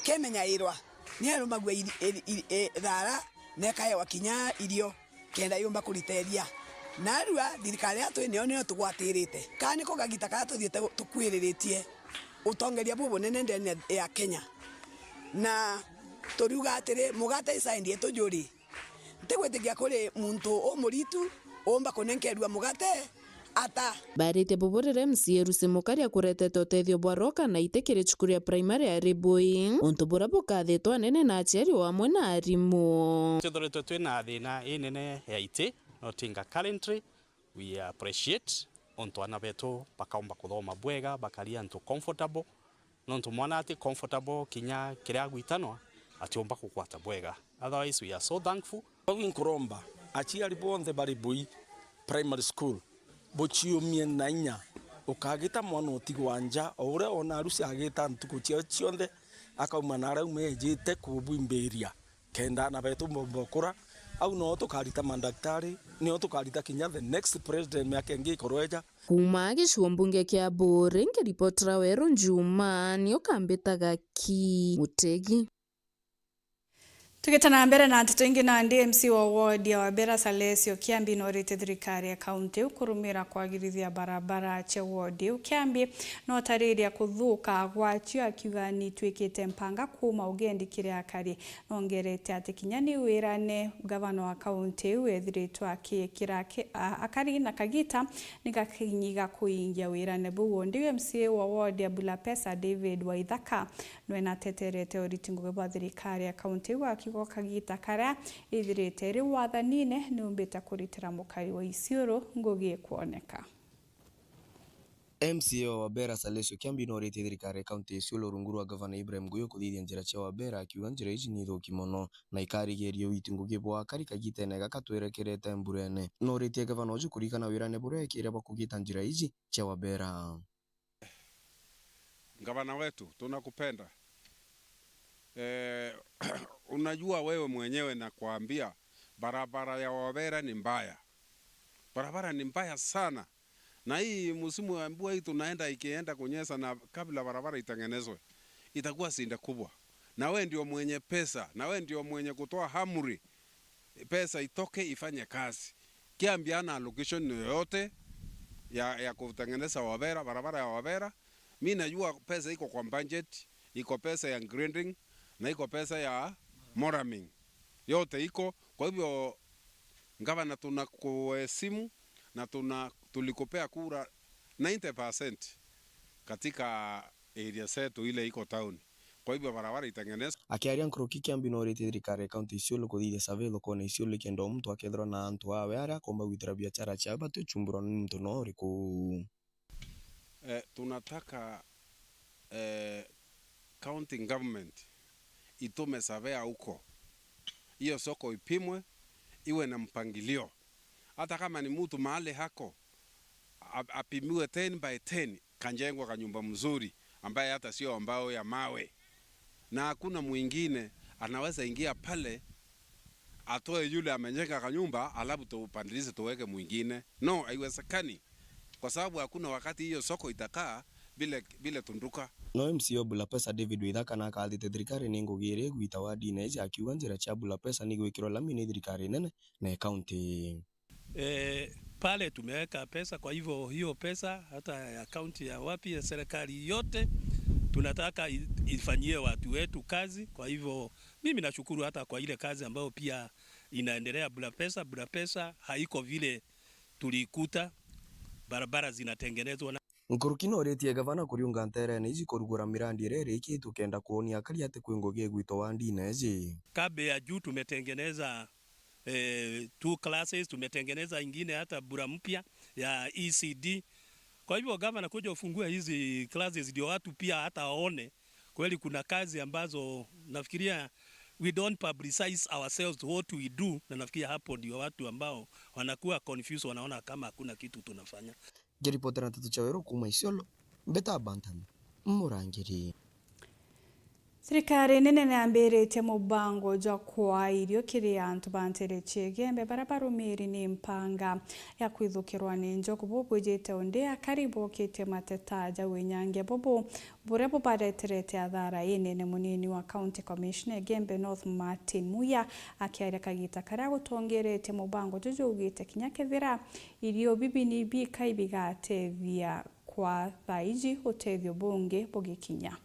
kemenyairwa, ni erumagua iri-, iri-, iri-, e, thara, na ikaewa kinya irio, kenda yumba kurita iria. Narua, thirikari iria twi nayo niyo tugwatirite. Kana niko kagita karia tuthiite tukwiriritie utongeria bubunene ndene ya Kenya. Na turiuga atiri, mugate isaindi yetu juri. Ntigwitikia kuri muntu umuritu uumba kunenkerua mugate ata. Baaritie bubu riria M C A Lucy Mukari akuretete utethio bwa roka na iti kiri cukuru ya primary ya Ribui, untu buria bukathitwa anene na aciari o amwe na arimu. Twithiritwe twina thina inene ya iti, no tinga currently, we appreciate untu ana betu bakaumba kuthoma bwega, bakari antu comfortable, nontu mwana ati comfortable, kinya kiria agwitanwa atiumba kugwata bwega. Otherwise, we are so thankful. Bau inkuromba aciari bonthe bari Bui Primary School, buciumie na inya. Ukagita mwana utigwa nja, o uria wona arusi agita ntuku ciao cionthe, akauma na aria auma ejite kubwimbiria. Kenda ana betu bomba ukura, au noo tukarita mandaktari, nio tukarita kinya the next president miaka ingi ikorwa ija. Kuuma gicigo mbunge kia Buuri, nkiripotera Weru Njuma, nio kambitaga ki Mutegi. Tugite na mbere na nteto ingi, nandi M C wa ward ya Wabera Salesio Kiambi norite thirikari ya kaunti iu kurumira kwagirithia barabara cia ward iu. Kiambi notariria kuthuka gwacio akiuga ni itwikite mpanga kuuma ugendi kiri akari. Nongerete ati kinya ni wirane gavana wa kaunti iu ethiritwe akiikira ki-, a-, akari na kagita ni gakinyi ga kuingia wirane buu. Undi M C A wa ward ya Bulapesa, David Waithaka, nwe nateterete uriti ngugi bwa thirikari ya kaunti iu akiuga kagita karia ithirite iri wathanine niumbite kuritira mukari wa Isiolo ngugi ikwoneka. M C A wa Wabera Salesio Kiambi noritie thirikari ya kaunti ya Isiolo rungu rwa gavana Ibrahim Guyo kuthithia njira cia Wabera, akiuga njira iji ni ithuki mono na ikarigiria uiti ngugi bwa akari kagitene gaka twerekerete mburene. Noritie gavana uju kuririkana wirane buria ekire bwa kugita njira iji cia Wabera. Gavana wetu, tunakupenda. Eh, unajua wewe mwenyewe nakwambia, barabara ya Wabera ni mbaya. Barabara ni mbaya sana. Na hii msimu wa mvua hii tunaenda ikienda kunyesha, na kabla barabara itengenezwe, itakuwa shida kubwa. Na wewe ndio mwenye pesa, na wewe ndio mwenye kutoa amri, pesa itoke ifanye kazi. Kiambi hana allocation yoyote ya, ya kutengeneza Wabera, barabara ya Wabera. Mi najua pesa iko kwa budget, iko pesa ya grading, na iko pesa ya moraming. Yote iko. Kwa hivyo, gavana, tunakuheshimu na tuna-, tulikupea kura ninety percent katika area zetu ile iko town. Kwa hivyo, barabara itengenezwe. Akiaria nkuruki, Kiambi noritie thirikari ya kaunti Isiolo kuthithia survey thokone Isiolo ikenda o muntu akethirwa na antu awe aria akomba gwitira biachara ciawe batiuchumburwa ni muntu no uriku. Eh, tunataka, eh, county government itume surveyor huko, hiyo soko ipimwe, iwe na mpangilio. Hata kama ni mtu mahali hako, a-, apimiwe ten by ten, kanjengwa kanyumba mzuri, ambaye hata sio ambao ya mawe, na hakuna mwingine anaweza ingia pale atoe yule amejenga kanyumba alafu tupandilize tuweke mwingine. No, haiwezekani, kwa sababu hakuna wakati hiyo soko itakaa vile, vile tunduka. No M C A wa Bulapesa David Waithaka na akathite thirikari ni ngugi iria igwita wardine iji, akiuga njira cia Bulapesa ni gwikirwa lami ni thirikari nene na county. E, pale tumeweka pesa, kwa hivyo hiyo pesa hata ya kaunti ya wapi ya serikali yote tunataka i-, ifanyie watu wetu kazi. Kwa hivyo mimi nashukuru hata kwa ile kazi ambayo pia inaendelea Bulapesa. Bulapesa haiko vile tuliikuta, barabara zinatengenezwa na Nkuruki noritie gavana kuriunga nterene iji kurugura mirandi iria irikitwe kenda kwonia akari ati kwi ngugi igwitwa wardine iji. Kambi ya juu tumetengeneza eh, two classes, tumetengeneza ingine hata Bura mpya ya E C D. Kwa hivyo, gavana, kuja ufungue hizi classes ndio watu pia hata waone kweli kuna kazi ambazo nafikiria we don't publicize ourselves what we do, na nafikiria hapo ndio watu ambao wanakuwa confused, wanaona kama hakuna kitu tunafanya. Ngiripotera Nteto cia Weru kuuma Isiolo, mbeta Bantam, Murangiri. Thirikari nene niambiritie mubango jwa kwaa irio kiri antu ba nteere cia Igembe baria barumiri ni mpanga ya kwithukirwa ni njogu bubwijite undi akari bokitie mateta ja winyangia bubu buria bubareterete athara inene. Munini wa County Commissioner Igembe North Martin Muya akiaria kagita karia gutongeretie mubango juju augite kinya kethira irio bibi ni bikai bigatethia kwa thaa iji utethio bungi bugikinya.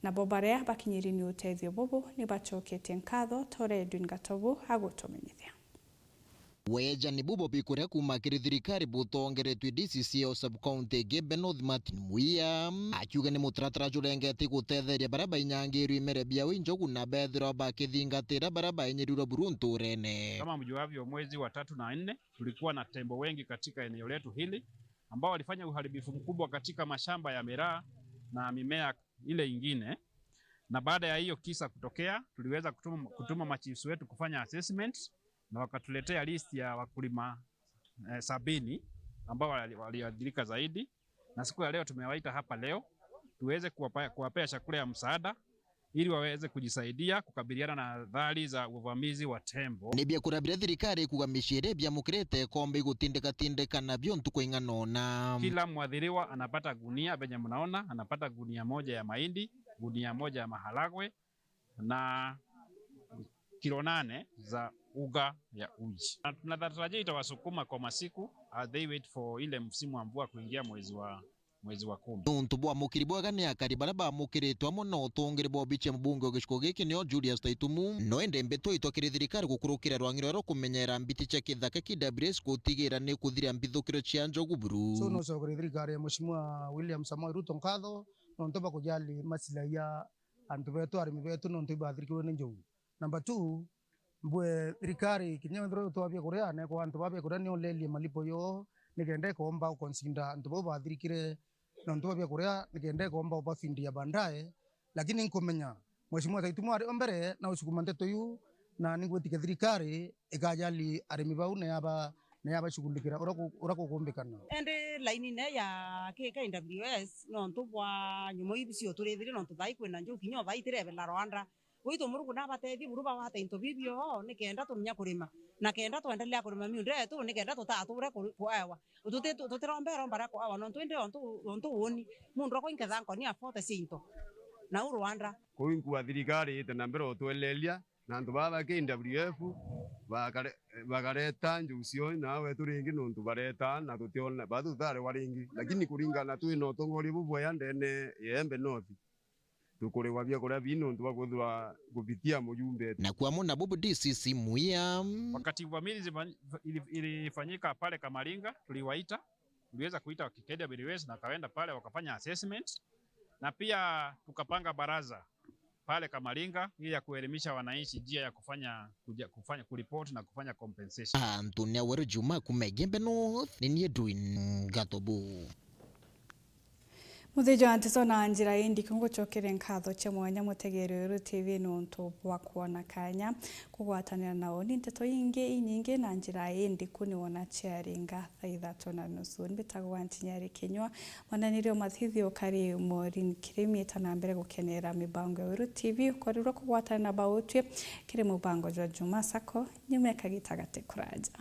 Nabo baria bakinyiri ni utethio bubu ni bacoketie nkatho tore Edwin Gatobu agutumenyithia. Weja ni bubo bikuria kuuma kiri thirikari butongeretwe D C C o sub-county Igembe North Martin Muya, akiuga ni mutaratara jurengete gutetheria baria bainyangirwe imere biao injogu na bethirwa bakithingatira baria bainyirirwe buru nturene. Kama mjuavyo, mwezi wa tatu na nne tulikuwa na tembo wengi katika eneo letu hili ambao walifanya uharibifu mkubwa katika mashamba ya miraa na mimea ile ingine, na baada ya hiyo kisa kutokea, tuliweza kutuma, kutuma machiefs wetu kufanya assessment na wakatuletea list ya wakulima, eh, sabini ambao wali-, waliathirika zaidi, na siku ya leo tumewaita hapa leo tuweze kuwapa-, kuwapea chakula ya msaada ili waweze kujisaidia kukabiliana na athari za uvamizi wa tembo. Ni biakuria biria thirikari ikuga miciiri biamukirite ikomba igutindikatindika nabio ntuku ing'ana ona. Kila mwathiriwa anapata gunia, venye mnaona, anapata gunia moja ya mahindi, gunia moja ya maharagwe na kilo nane za uga ya uji. Na tunatarajia itawasukuma kwa masiku as they wait for ile msimu wa mvua kuingia mwezi wa mwezi wa kumi. Nontu bwa mukiri bwega ni akari baria bamukiritwe amwe na utongeri bwa obici ya mubunge wa gicigo giki nio Julius Taitumu, no indi mbitwa itwa kiri thirikari gukurukira rwangi rwa kumenyera mbiti cia kithaka K W S gutigira ni kuthira mbithukiro cia njogu buru. So, no cokere thirikari ya Mheshimiwa William Samoei Ruto nkatho nontu bwa kujali masilahi ya antu betu, arimi betu nontu ibathirikirwe ni njogu. Number two, mbwe thirikari kinya wethirwa utoa biakuria, neko antu ba biakuria ni ulelie malipo yo, nikenda ikomba uconsider antu bau bathirikire nontu bwa biakuria, nikenda ikomba ubafindia baadaye. Lakini nkumenya Mheshimiwa Taitumu ari o mbere na ucukuma nteto iu, na ningwitikia thirikari ikajali arimi bau na yaba, na yabashughulikira uria ku-, uria kukumbikana. Indi lainine ya K K W S, nontu bwa nyumo ibi cio turithirie, nontu thaa ii kwina njogu kinya o thaa ii itirebela rwanda. Gwitu Murungu nabatethie buru bagwate into bibio nikenda tuminya kurima, na kenda twendelea kurima miunda yetu nikenda tutature ku-, kuewa. Tuti-, tu-, tutiromba iromba ria kuewa nontu indi ontu, ontu uuni mundu akwa inketha nkoni ya forty cia into. Na u rwanda. Kuu inkua thirikari ite na mbere utwelelia na antu baa ba K W F bakare-, bakareta njugu cio na wetu ringi nontu bareta na tutiona, batutariwa ringi. Lakini kuringana twina utongoria bubwega ndene ya Igembe North, tukuriwa biakuria bii nontu bwa kwithirwa kupitia mujumbe. Na kwa muna bubu D C C Muya. Wakati uvamizi zifa-, ili-, ilifanyika pale Kamaringa, tuliwaita, tuliweza kuita K W S na wakaenda pale wakafanya assessment, na pia tukapanga baraza pale Kamaringa ili ya kuelimisha wananchi njia ya kufanya, kuja, kufanya kuripoti na kufanya compensation. Antonia Weru Juma kuma Igembe North, ni nie Edwin Gatobu. Muthithia wa nteto na njira indiku, ngucokere nkatho cia mwanya mutegeri Weru T V niuntu bwa kwona kanya kugwatanira na uni nteto ingi inyingi na njira indiku ni wona ciaringa thaa ithatu na nusu. Mbitagwa Ntinyari Kinyua, mwananiri o mathithio kari Maureen Kirimi. Eta na mbere gukenera mibango ya Weru T V, ukorirwe kugwatana na bautwi kiri mubango jwa Juma Sako nyuma ya kagita gati kuraja.